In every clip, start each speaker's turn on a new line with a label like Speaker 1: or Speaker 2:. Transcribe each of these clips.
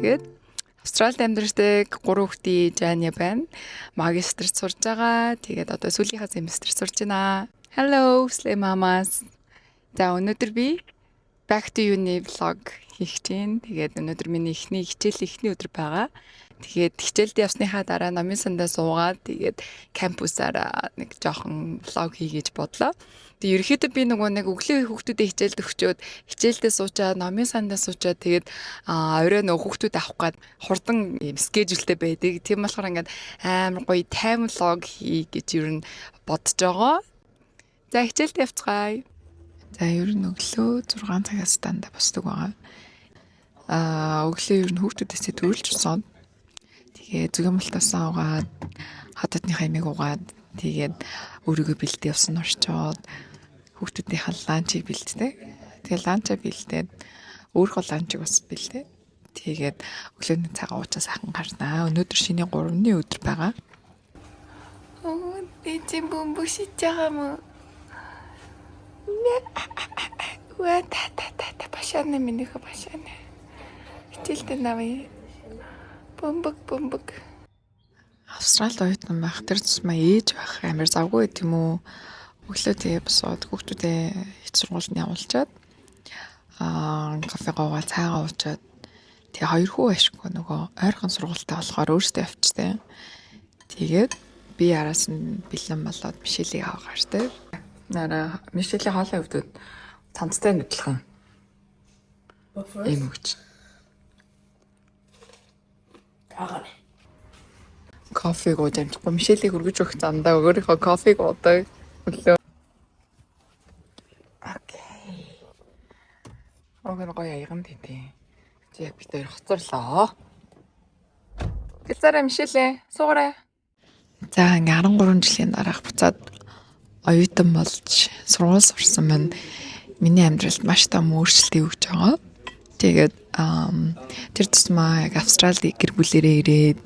Speaker 1: Тэгээд Австралид амьдардаг 3 хүүхдийн ээж Аня байна. Магистрт сурж байгаа. Тэгээд одоо сүүлийнхаа семестр сурж байна. Hello, Slay Mamas. За, өнөөдөр би Back to Uni vlog хийх чинь. Тэгээд өнөөдөр миний эхний хичээл, эхний өдөр байгаа. Тэгээд хичээлд явсныхаа дараа номын сандаа суугаад, тэгээд кампусаараа нэг жоохон vlog хий гэж бодлоо. Тэгээд ерөнхийдөө би нөгөө нэг өглөө хүүхдүүдэд хичээлд өгчөөд, хичээлдээ суучаад, номын сандаа суучаад, тэгээд орой нөгөө хүүхдүүд авах гээд хурдан ийм schedule тэй байдаг. Тийм болохоор ингээд амар гоё time vlog хий гэж ер нь бодож байгаа. За, хичээлд явцгаая. За, ер нь өглөө 6 цагаас дандаа босдог байгаа. Өглөө ер нь хүүхдүүдээсээ төрүүлж босоод, тэгээ зүгэн малтаасаа угаад, хотодныхаа имийг угаад, тэгээд өөрийгөө бэлдээ явсан, орчоод хүүхдүүдийнхээ lunch ыг бэлддэг. Тэгээ lunch аа бэлдээд, өөрийнхөө lunch ыг бас бэлдээ. Тэгээд өглөөний цагаа уучаа сайхан гарнаа. Өнөөдөр шинийн 3-ны өдөр байгаа. Оо, би бөмбөг шидэж байгаа юм уу? Үа, та та та та, башаана, минийхөө башаана. Хичээлдээ навъя. Бөмбөг, бөмбөг. Австралид оюутан байх, тэр тусмаа ээж байх амар завгүй байт юм уу? Өглөө тэгээ босоод, хүүхдүүдээ их сургуульд явуулчаад, кофе гоогоо, цайгаа уучаад, тэгээ хоёр хүү ашиггүй нөгөө ойрхон сургуультай болохоор өөртөө явчихдээ. Тэгээд би араас нь бэлэн болоод Мишелийг авах гартай. Нараа Мишелийн хоолой өвдөд цамцтай нүдлхэн
Speaker 2: But first,
Speaker 1: ийм өгч.
Speaker 2: Гагааны.
Speaker 1: Кофег ууж амжихгүй Мишелийг өргөж өгөх замдаа өөрийнхөө кофег уудаг. Өглөө. Okay. Уг нь гоё аяган тэтэй. Чи яг бит хоёр хоцорлоо. Гэлзаараа, Мишелээ суугаарай. За, ингээ 13 жилийн дараах буцаад оюутан болж сургууль сурсан маань миний амьдралд маш том өөрчлөлтийг өгч байгаа. Тэгээд тэр тусмаа яг Австрали гэр бүлэрээ ирээд,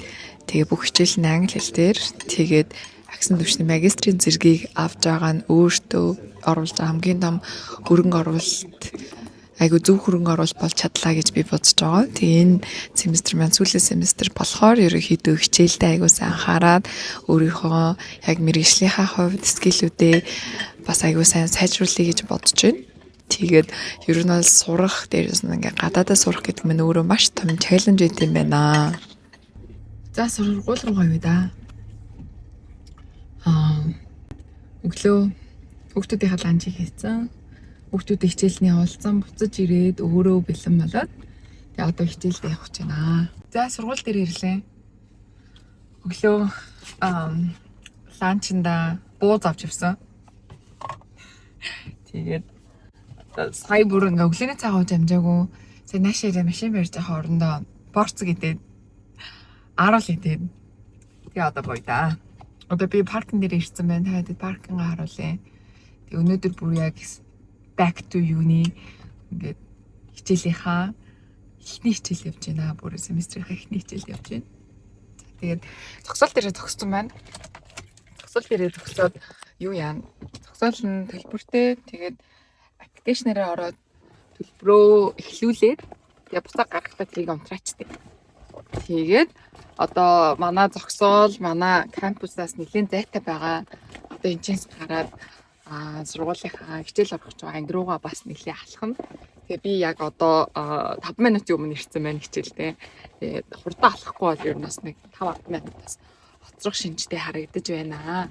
Speaker 1: тэгээ бүх хичээл нь англи хэл дээр, тэгээд агсан түвшний магистрийн зэргийг авч байгаа нь өөртөө оруулж байгаа хамгийн том хөрөнгө оруулалт, айгу зөв хөрөнгө оруулалт болж чадлаа гэж би бодож байгаа. Тэгээ энэ семестр маань сүүлийн семестр болохоор ерөнхийдөө хичээлдээ айгу сайн анхаарад, өөрийнхөө яг мэргэжлийнхаа хувьд skill үүдээ бас айгу сайн сайжруулъя гэж бодож байна. Тэгээд ер нь бол сурах, дээрээс нь ингээ гадаадаа сурах гэдэг нь өөрөө маш том challenge байт юм байна. За, сургууль руу гоё да. Өглөө хүүхдүүдийнхээ lunch ыг хийсэн. Хүүхдүүдийн хичээлний явуулсан, буцаж ирээд өөрөө бэлэн болоод, тэгээ одоо хичээлдээ явах гэж байна. За, сургууль дээр ирлээ. Өглөө lunch ында бууз авч явсан. Тэгээд сая бүр ингээ өглөөний цай ууж амжаагүй. Сая наашаа машин барьж байгаа орондоо борцог идээд, ааруул идээд. Тэгээ одоо гоё да. Одоо би parking дээр ирсэн байна. Та хэд parking аа харуулъя. Тэгээ өнөөдөр бүр яг back to uni, ингээд хичээлийнхаа эхний хичээл явж байна. Бүр семестрийнхаа эхний хичээл явж байна. За, тэгээд зогсоол дээрээ зогссон байна. Зогсоол дээрээ зогсоод юу яана? Зогсоол нь төлбөртэй. Тэгээд application ээрээ ороод төлбөрөө эхлүүлээд, тэгээ буцаа гаргахтаа тэрийг унтраачдаг. Тэгээд одоо манай зогсоол манай кампусаас нэлийн зайтай байгаа. Одоо энэчээс гараад сургуулийнхаа хичээл орох гэж байгаа анги руугаа бас нэлээд алхана. Тэгээ би яг одоо 5 минутын өмнө ирсэн байна хичээлдээ. Тэгээд хурдан алхахгүй бол ер нь бас нэг 5 10 минутаас хоцрох шинжтэй харагдаж байна.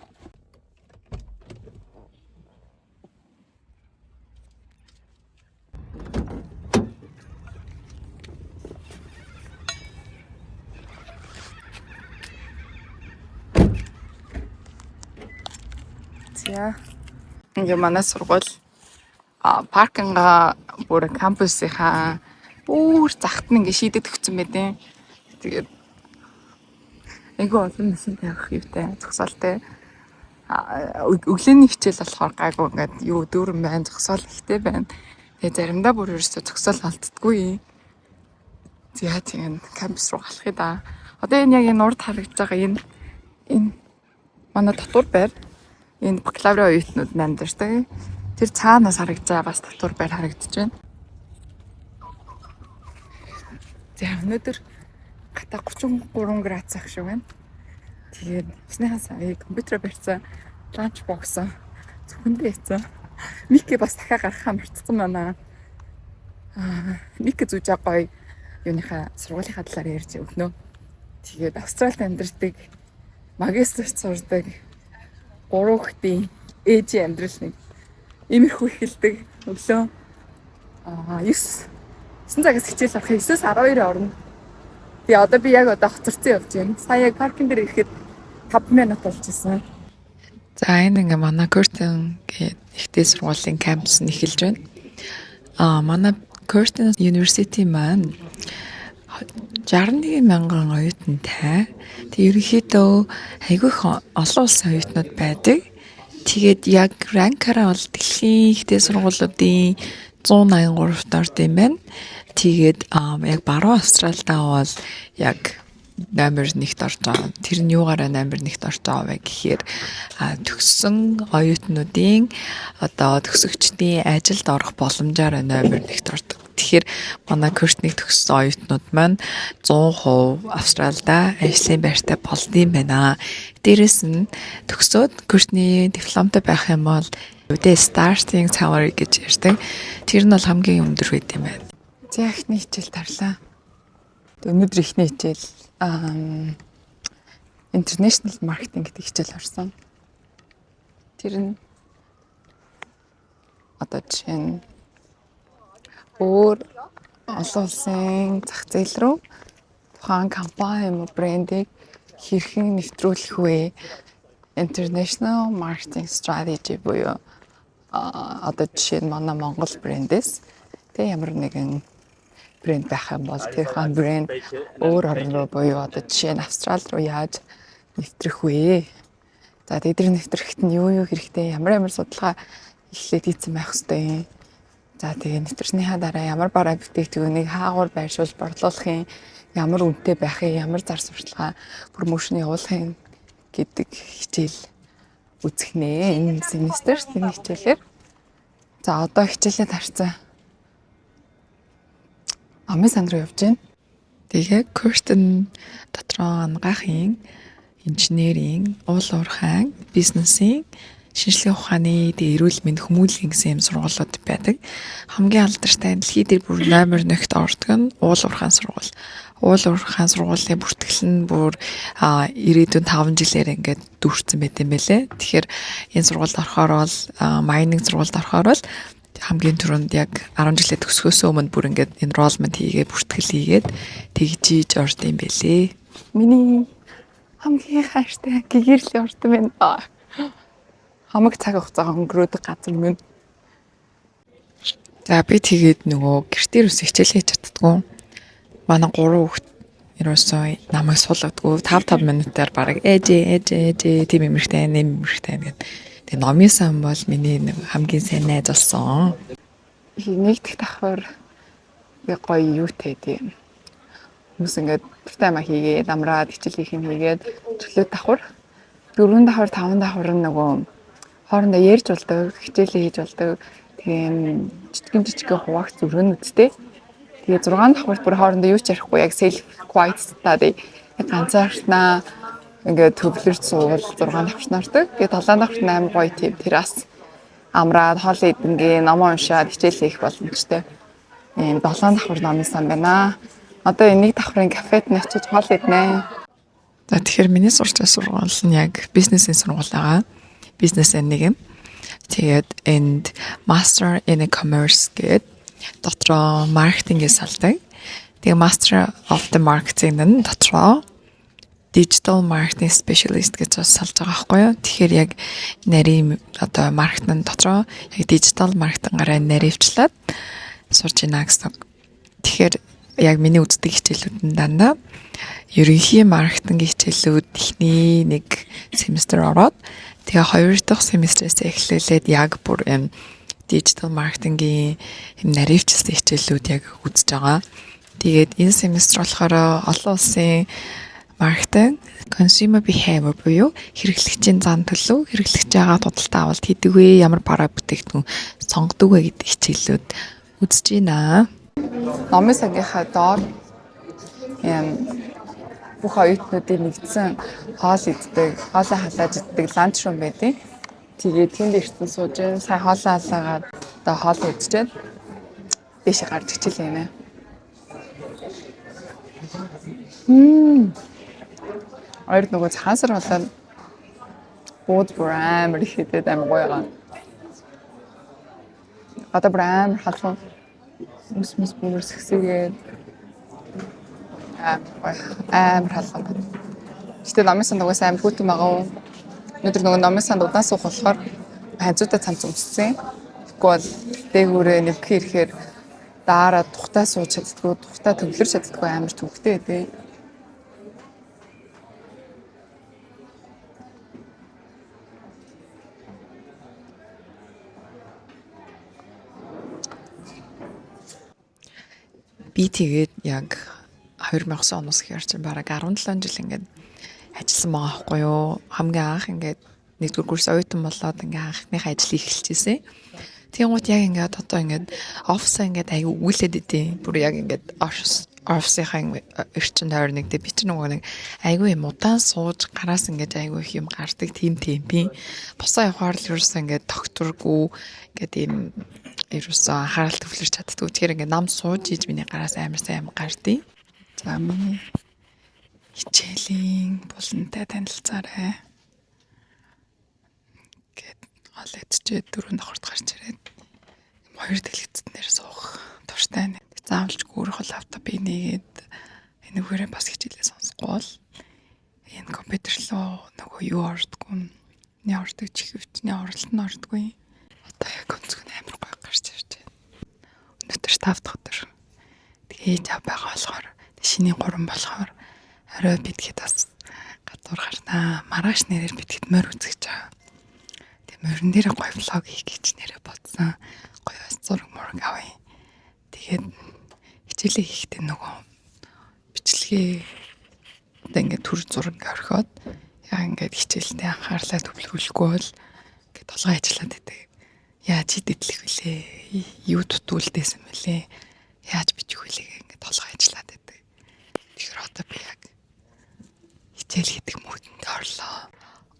Speaker 1: За. Ингээ манай сургууль parking аа бүр кампусынхаа бүр захт нь ингээ шийдэд өгсөн байдیں۔ Тэгээд айгүй олон машин тавих юутай зогсоолтой. Өглөөний хичээл болохоор гайгүй ингээд юу дүүрэн байна, зогсоол ихтэй байна. Тэгээ заримдаа бүр ерөөсөө зогсоол алддаггүй. За, тэгээд кампус руу галахъя да. Одоо энэ яг энэ урд харагдаж байгаа энэ манай дотуур байр. Энэ бакалаврын оюутнууд амьдардаг. Тэр цаанаас харагдаж байгаа бас дотуур байр харагдаж байна. За, өнөөдөр Гадаа 33 градус ах шиг байна. Тэгээд эхнийхээ сая компьютер барьсан, lunch box цүнхэндээ хийсэн. Микки бас дахиад гаргахаа мартсан байна. Аа, Микки зүүжээ гоё юуныхаа сургуулийнхаа талаар ярьж өгнө. Тэгээд Австралид амьдардаг, магистрт сурдаг гурван хүүхдийн ээжийн амьдрал нэг иймэрхүү эхэлдэг. Өглөө 9 9 цагаас хичээл орох 9-өөс 12 орно. Тэгээ одоо би яг одоо хоцорсон явж байна. Сая яг parking дээр ирэхэд 5 минут болж исэн. За, энэ ингээ манай Curtin гээд ихтэй сургуулийн кампус нь эхэлж байна. Манай Curtin University маань 61 мянган оюутантай. Тэг ерөнхийдөө айгүй их олон улсын оюутнууд байдаг. Тэгээд яг rank аараа бол дэлхийн ихтэй сургуулиудын 183-т орд юм байна. Тэгээд яг баруун Австралидаа бол яг номер 1-т орж байгаа. Тэр нь юугаараа номер 1-т орж байгаа вэ гэхээр төгссөн оюутнуудын, одоо төгсөгчдийн ажилд орох боломжоор номер 1-т ордог. Тэгэхээр манай Curtin-ийг төгссөн оюутнууд маань 100% Австралида ажлын байртай болдог юм байна. Дээрэс нь төгсөөд Curtin-ий дипломтой байх юм бол үдэ starting salary гэж ярьдаг. Тэр нь бол хамгийн өндөр байд юм байна. За, эхний хичээл тарлаа. Өнөөдөр эхний хичээл international marketing гэдэг хичээл орсон. Тэр нь одоо жишээ нь өөр олон улсын зах зээл рүү тухайн компани юм уу брендийг хэрхэн нэвтрүүлэх вэ? International marketing strategy буюу одоо жишээ нь манай Монгол брэндээс тэг ямар нэгэн брэнд байх юм бол тэр хаан брэнд өөр орн руу буюу одоо жишээ нь Австрали руу яаж нэвтрэх вэ? За, тэдний нэвтрэхэд нь юу юу хэрэгтэй, ямар ямар судалгаа эхлээд хийцэн байх хэвтэй юм. За, тэгээ нэвтрснийхаа дараа ямар бараа бүтээгдэхүүнийг хаагур байршуул борлуулах юм, ямар үнэтэй байх юм, ямар зар сурталчилгаа, promotion явуулах юм гэдэг хичээл үзэх нэ. Энэ семестр энэ хичээлээр. За, одоо хичээлээ тарцсан. Амын сан руу явж байна. Тэгээ Curtin дотроо анагаахын, инженерийн, уул уурхайн, бизнесийн, шинжлэх ухааны, тэгээ эрүүл мэнд, хүмүүнлэгийн гэсэн юм сургуулиуд байдаг. Хамгийн алдартай, дэлхий дээр бүр номер 1-т ордог нь уул уурхайн сургууль. Уул уурхайн сургуулийн бүртгэл нь бүр ирээдүйн 5 жилээр ингээд дүүрсэн байт юм байлээ. Тэгэхээр энэ сургуульд орохоор бол, mining сургуульд орохоор бол хамгийн түрүүнд яг 10 жилээ төгсгөөсөө өмнө бүр ингээд enrollment хийгээд, бүртгэл хийгээд тэгжиж орд юм бэлээ. Миний хамгийн хайртай гэгэрлийн урд минь хамаг цаг хугацаа өнгөрөөдөг газар минь. За, би тэгээд нөгөө гэртээ юус хичээл хийж чаддгүй. Манай гурван хүүхэд ерөөсөө намайг суулгадгүй, 5 5 минутаар бараг ээжээ, ээжээ, ээжээ, тийм юмрхтэй, нэм юмрхтэй гэдэг. Тэгээ номын сан бол миний нэг хамгийн сайн найз болсон. Нэг дэх давхар би гоё юутэй тийм. Хүмүүс ингээд дуртай юм хийгээд амраад, хичээл хийх юм хийгээд чөлөө давхар, дөрвөн давхар, таван давхар нь нөгөө хоорондоо ярьж болдог, хичээлээ хийж болдог. Тэгээ юм жижигэн жижигэн хуваагц өрөөнүүдтэй. Тэгээ 6 давхарт бүр хоорондоо юу ч ярихгүй, яг self quiet study, яг ганцаархнаа ингээд төвлөрч суувал 6 давхарт нардаг. Тэгээ 7 давхарт 8 гоё тийм террас, амраад, хоол идэнгээ, номоо уншаад хичээл хийх боломжтой. Ийм 7 давхар номын сан байна. Одоо энэ нэг давхрын кафед нь очиж хоол иднэ. За, тэгэхээр миний сурч байгаа сургууль нь яг бизнесийн сургууль байгаа. Бизнесийн нэг юм. Тэгээд энд Master in Commerce гээд дотроо маркетингээ салдаг. Тэгээ Master of the Marketing нь дотроо Digital Marketing Specialist гэж бас салж байгаа байхгүй юу. Тэгэхээр яг нарийн одоо маркетинг дотроо яг digital маркетингаараа наривчлаад сурж байна гэсэн. Тэгэхээр яг миний үздэг хичээлүүд нь дандаа ерөнхий маркетингийн хичээлүүд эхний нэг семестр ороод, тэгээ хоёр дахь семестрээс эхлүүлээд яг бүр юм digital маркетингийн юм наривчлсан хичээлүүд яг үзэж байгаа. Тэгээд энэ семестр болохоор олон улсын маркетинг, consumer behavior буюу хэрэглэгчийн зан төлөв, хэрэглэгч яагаад худалдаа авалт хийдэг вэ, ямар бараа бүтээгдэхүүн сонгодог вэ гэдэг хичээлүүд үзэж байна. Номын сангийнхаа доор юм Бүх оюутнуудын нэгдсэн хоол иддэг, хоолоо халааж иддэг lunch room байдаг. Тэгээд тэнд ирсэн сууж гин сая хоолоо халаагаад одоо хоол идчихэд дээшээ гарч хичээлээ юм. Ойр нөгөө цагаан сар болоод бууз бүр амар их идэд амар гоё байгаа. Одоо бүр амар халуун. Мөс мөс бүр сэгсээгээд амар гоё. Амар халуун байна. Гэтэ номын санд угаасаа амар хүйтэн байгаа уу? Өнөөдөр нөгөө номын санд удаан суух болохоор хажуудаа цамц өмссөн. Тэгэхгүй бол дээгүүрээ нэвхээ ирэхээр daarаа тухтай сууж чаддгүй, тухтай төвлөрч чаддгүй амар төвхтэй тий. Би тэгээд яг 2009 оноос гэхээр чинь бараг 17 жил ингээд ажилласан байгаа байхгүй юу. Хамгийн анх ингээд нэгдүгээр курс оюутан болоод ингээ анхныхаа ажлыг эхэлж ирсэн. Тэгэнгүүт яг ингээд одоо ингээд офисаа ингээд аягүй өгүүлээд идэв. Бүр яг ингээд офис офисынхаа эрчин тойрныг би чинь нөгөө нэг айгүй юм удаан сууж гараас ингээд айгүй их юм гардаг тийм темпийн. Босоо явахаар л ерөөсөө ингээд тогтворгүй ингээд ийм ерөөсөө анхаарал төвлөрч чаддгүй. Тэгэхээр ингээд нам сууж иж миний гараас амар сайн юм гардыг. За миний хичээлийн булантай танилцаарай. Гэт гол идчихэд дөрөв давхарт гарч ирээд хоёр дэлгэцэн дээр суух дуртай байна. Заавалчгүй өөрийнхөө лаптопыг нээгээд энэгээрээ бас хичээлээ сонсохгүй бол энэ компьютер руу нөгөө юу ордгоо. Миний ордог чихвчний оролт нь ордгүй. Одоо яг өнцөг нь амар гоё гарч ирж байна. Өнөөдөр 5 дахь өдөр. Тэгээ ээж аав байгаа болохоор шинийн 3 болохоор орой бидгээд бас гадуур гарнаа. Маргааш нэрээр бидгээд морь үзэж байгаа. Тэгээ морин дээр гоё vlog хийх гэж нэрээ бодсон. Гоё бас зураг мураг авъя. Тэгээд хичээлээ хийхдээ нөгөө бичлэгээ одоо ингээд төр зураг орхиод яг ингээд хичээлдээ анхаарлаа төвлөрүүлэхгүй бол ингээд толгой ажиллаад байдаг. Яаж идэтлэх вүлээ? Юу дутуулдээсэн мөлий? Яаж бичих вүлээ ингээд толгой ажиллаад байдаг. Тэгэхээр одоо би яг хичээл хийдэг мөдөнд орлоо.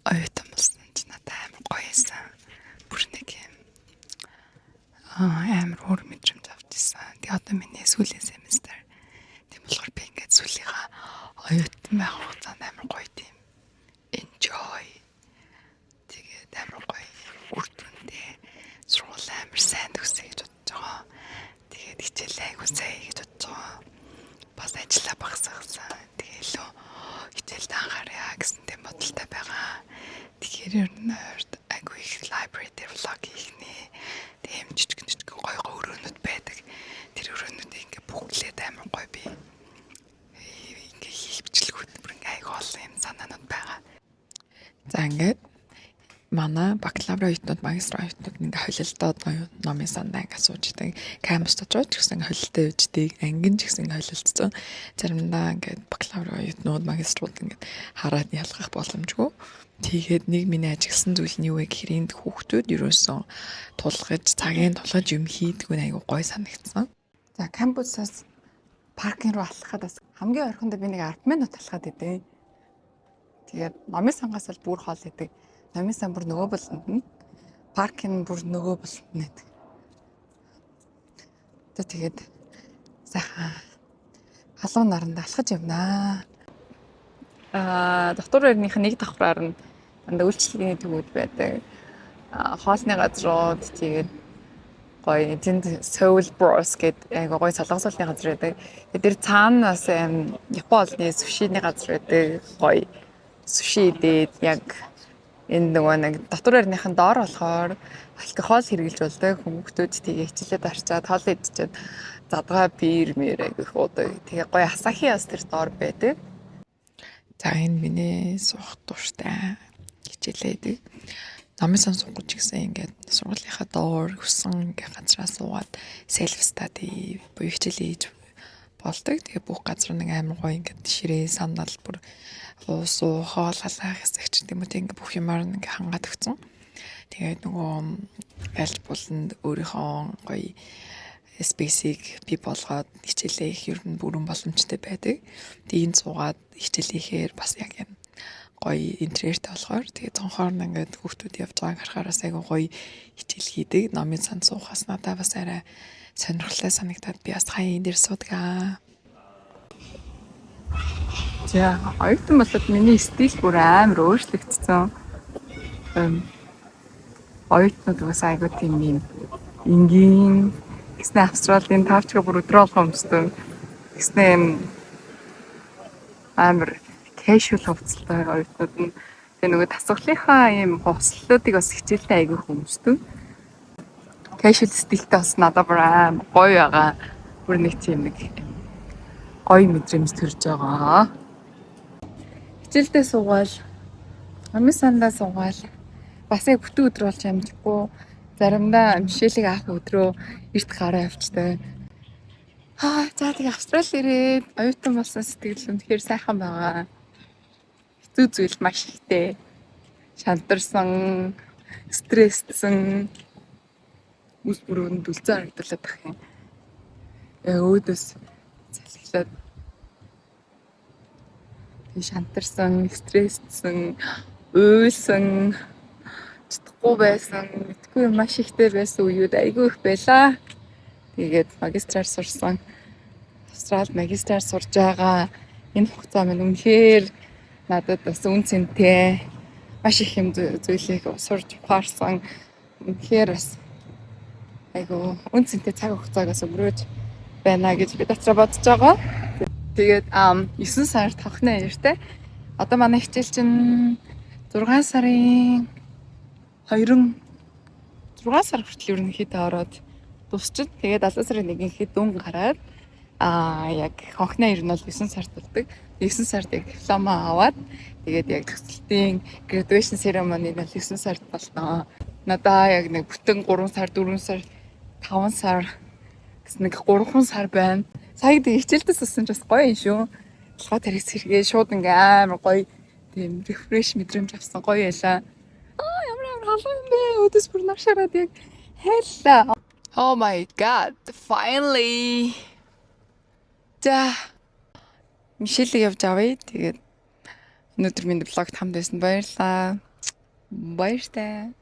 Speaker 1: Оюутан болсон ч надад амар гоё юмсан. Бүр нэг юм амар өөр мэдрэмж авч ирсэн. Тэгээ одоо миний сүүлийн семестр. Тийм болохоор би ингээд сүүлийнхаа оюутан байх хугацаанд амар гоё тийм enjoy. Тэгээд амар гоё үр дүнтэй сургууль амар сайн төгсөе гэж бодож байгаа. Тэгээд хичээлээ айгуу сайн гэж бодож байгаа. Бас ажиллаа багасгасан. Тэгээ илүү хичээлд анхаарья гэсэн тийм бодолтой байгаа. Тэгэхээр ер нь ойрт айгуу их library дээр vlog хийх нэ. Тийм жижигэн жижигэн гоё гоё өрөөнүүд байдаг. Тэр өрөөнүүдийг ингээ бүглээд амар гоё би ингээ хийх бичлэгүүд бүр ингээ айгуу олон юм санаанууд байгаа. За ингээд манай бакалавр оюутнууд, магистр оюутнууд ингээ холилдоод номын сандаа ингээ сууж идэг. Кампус дотор ч гэсэн ингээ холилдоо явждаг, ангин ч гэсэн ингээ холилдсон. Заримдаа ингээ бакалавр оюутнууд, магиструуд ингээ хараад ялгах боломжгүй. Тэгээд нэг миний ажигласан зүйл нь юу вэ гэхээр энд хүүхдүүд ерөөсөн тулгаж, цагийн тулгаж юм хийдгүү нь айгу гоё санагдсан. За кампусаас parking руу алхахад бас хамгийн ойрхондоо би нэг 10 минут алхаад идэв. Тэгээд номын сангаас л бүр хоол идэг. Номын сан бүр нөгөө буланд нь. Parking бүр нөгөө буланд нь гэдэг. Одоо тэгээд сайхан халуун наранд алхаж явнаа. Дотор байрных нэг давхраар нь дандаа үйлчилгээний төвүүд байдаг. Хоолны газрууд тэгээд гоё тэнд Seoul Bros гэдэг айгуу гоё солонгос хоолны газар байдаг. Тэгээд тэр цаана бас Япон хоолны сушиний газар байдаг. Гоё суши идээд яг энэ нөгөө нэг дотор байрныхын доор болохоор алкогол хэрэглэж болдог хүмүүстүүд тэгээ хичээлээ дарчаад хоол идчихэд задгаа beer мэр айгуу их уудаг. Тэгээ гоё Asahi бас тэр доор байдаг. За энэ миний суух дуртай хичээлээ идэг. Номын сан суух ч гэсэн ингээд сургуулийнхаа доор хүссэн ингээд газраа суугаад self study буюу хичээлээ хийж болдог. Тэгээ бүх газар нэг амар гоё ингээд ширээ сандал бүр уус уу хоол халаах хэсэг ч тийм үү ингээд бүх юмар ингээд хангаад өгсөн. Тэгээд нөгөө альж буланд өөрийнхөө гоё Space-ийг бий болгоод хичээлээ их ер нь бүрэн боломжтой байдаг. Тэгээ энд суугаад хичээл хийхээр бас яг юм гоё интерьертэй болохоор, тэгээ цонхоор нь ингээд хүүхдүүд явж байгааг харахаар бас айгүй гоё хичээл хийдэг. Номын санд суухаас надад бас арай сонирхолтой санагдаад би бас хаяа энэ дээр суудаг. За, оюутан болоод миний стил бүр амар өөрчлөгдсөн. Оюутнууд угаасаа айгүй тийм юм энгийн гэснэ, Австралийн таавчгаа бүр өдрөө болгон өмсдөг. Гэснэ юм амар casual хувцалтай оюутнууд нь, тэгээ нөгөө дасгалынхаа ийм хувцлуудыг бас хичээлдээ айгүй өмсдөг. Casual стилтэй бас надад бүр амар гоё байгаа. Бүр нэг тийм нэг гоё мэдрэмж төрж байгаа. Хичээлдээ суугаал, номын сандаа суугаал, бас яг бүтэн өдөр болж амжихгүй, заримдаа Мишелийг авах өдрөө эрт гараа явчтай. Аа, за, тэгээ Австрали ирээд оюутан болсон сэтгэл үнэхээр сайхан байгаа. Хэцүү зүйл маш ихтэй. Шантарсан, стресссэн, үс бүр өрөнд үлзэн харагдуулаад ах юм. Өөдөөс салхилаад тэг шантарсан, стресссэн, уйлсан, чадахгүй байсан, мэдгүй юм маш ихтэй байсан үеүд айгүй их байлаа. Тэгээд магистраар сурсан. Австралид магистраар сурж байгаа энэ хугацаа минь үнэхээр надад бас үн цэнтэй, маш их юм зүйлийг сурч ухаарсан. Үнэхээр бас айгүй үн цэнтэй цаг хугацааг бас өнгөрөөж байна гэж би дотроо бодож байгаа. Тэгээд 9 сард хонхны аяартай. Одоо манай хичээл чинь 6 сарын 2 6 сар хүртэл ерөнхийдөө ороод дуусчихна. Тэгээд 7 сарын 1-нд дүн гараад, яг хонхны аяр нь бол 9 сард болдог. 9 сард яг дипломоо аваад, тэгээд яг төгсөлтийн graduation ceremony нь бол 9 сард болно. Надаа яг нэг бүтэн 3 сар, 4 сар, 5 сар гэсэн нэг 3 сар байна. Сая тэг хичээлдээ суусан ч бас гоё юм шүү. Толгой тарих сэргээ шууд ингээ амар гоё тийм refresh мэдрэмж авсан, гоё ялаа. Аа, ямар амар халуун юм бэ? Өдөөс бүр нар шараад яг хайлаа. Oh my God, finally. За, Мишелийг явж авъя. Тэгээд өнөөдөр миний vlog т хамт байсан баярлалаа. Баяртай.